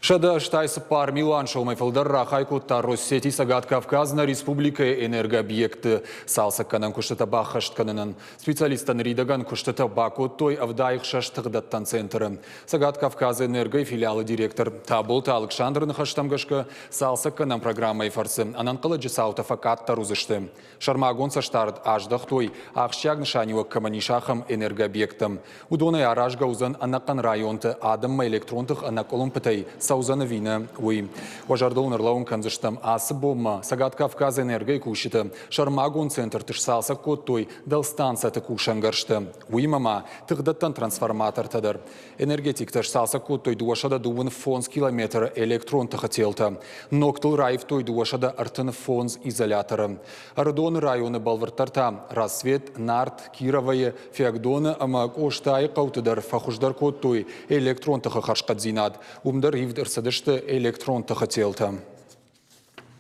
184 милуан сомӕй фылдӕр рахай кодта Россети Цӕгат Кавказ нӕ республикӕйы энергообъектты цалцӕггӕнӕн куыстытӕ баххӕст кӕнынӕн. Специалисттӕ ныридӕгӕн куыстытӕ бакодтой 76 тыхдӕттӕн центры. Цӕгат Кавказы энергойы филиалы директор Таболты Алыксандры ныхӕстӕм гӕсгӕ, цалцӕггӕнӕн программӕйы фӕрцы ӕнӕнхъӕлӕджы цаутӕ фӕкъаддӕр уыдзысты. Сӕрмагонд цӕстдард аздӕхтой, ахсджиаг нысаниуӕг кӕмӕн ис, ахӕм энергообъекттӕм. Уыдонӕй аразгӕ уыдзӕн ӕнӕхъӕн районты адӕммӕ электрон тых ӕнӕкъуылымпытӕй цӕудзӕн ӕви нӕ, уый. Уӕ зӕрдыл ын ӕрлӕууын кӕндзыстӕм, ацы бонмӕ Цӕгат Кавказы энергойы кусджытӕ сӕрмагонд центрты сцалцӕг кодтой дӕлстанцӕты кусӕнгӕрзтӕ. Уыимӕ ма тыхдӕттӕн трансформатортӕ дӕр. Энергетиктӕ сцалцӕг кодтой 225 километры электрон тыхы телтӕ. Ногтыл раивтой 235 изоляторы. Ӕрыдоны районы бӕлвырддӕр та Рассвет, Нарт, Кировойы, Фиагдоны ӕмӕ Къостайы хъӕуты дӕр фӕхуыздӕр кодтой электрон тыхы хӕрзхъӕддзинад. Уым дӕр ивд ӕрцыдысты электрон тыхы телтӕ.